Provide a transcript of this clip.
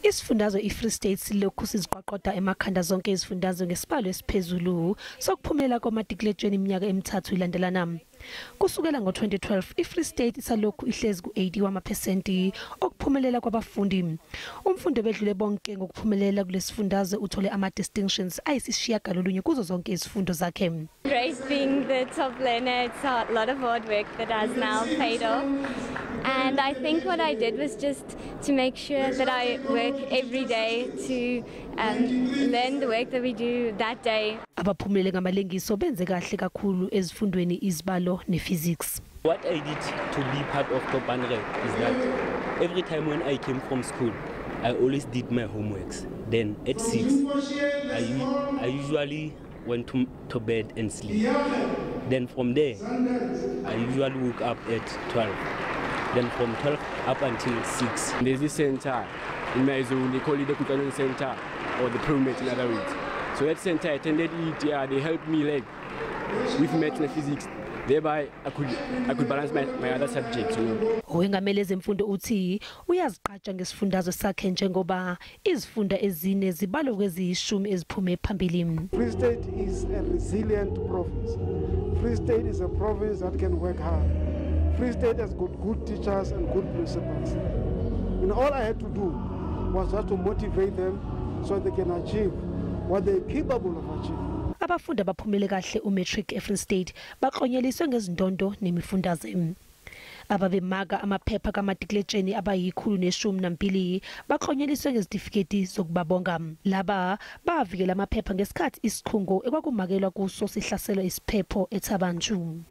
Isifundazwe iFree State silokhu siziqwaqwada emakhanda zonke izifundazwe ngesibalo esiphezulu sokuphumelela komatikuletsheni iminyaka emithathu ilandelana. Kusukela ngo-2012 iFree State isalokhu ihlezi ku-81% okuphumelela kwabafundi. Umfundi obedlule bonke ngokuphumelela kulesifundazwe uthole ama-distinctions 9 kuzo zonke izifundo zakhe. Great being the top learner. It's a lot of hard work that has now paid off. And I think what I did was just to make sure that I work every day to learn the work that we do that day. Abaphumelele ngamalengiso benze kahle kakhulu ezifundweni izibalo ne-physics. What I did to be part of top 100 is that every time when I came from school, I always did my homeworks. Then at 6, I usually went to bed and sleep. Then from there, I usually woke up at 12. Then from 12 up until 6. There's this center in my zone, they call it the Kutlwanong Center, or the Promet in other words. So that center, I attended it, yeah, they helped me like with maths and physics. Thereby, I could balance my other subjects. You know. Owengamele ezemfundo uthi uyazigqaja ngesifundazwe sakhe njengoba izifunda ezine zibalwa kweziyishumi eziphume phambili. Free State is a resilient province. Free State is a province that can work hard. Free State has got good teachers and good principals. And all I had to do was just to motivate them so they can achieve what they're capable of achieving. Abafundi abaphumele kahle umatric eFree State baklonyeliswe ngezindondo nemifundaze. Ababemaka amaphepha kamatikuletsheni abayi-112 baklonyeliswe ngezitifiketi zokubabonga. Laba bavikela amaphepha ngesikhathi isikhungo ekwakumakelwa kuso sihlaselwa isiphepho eThaba Nchu.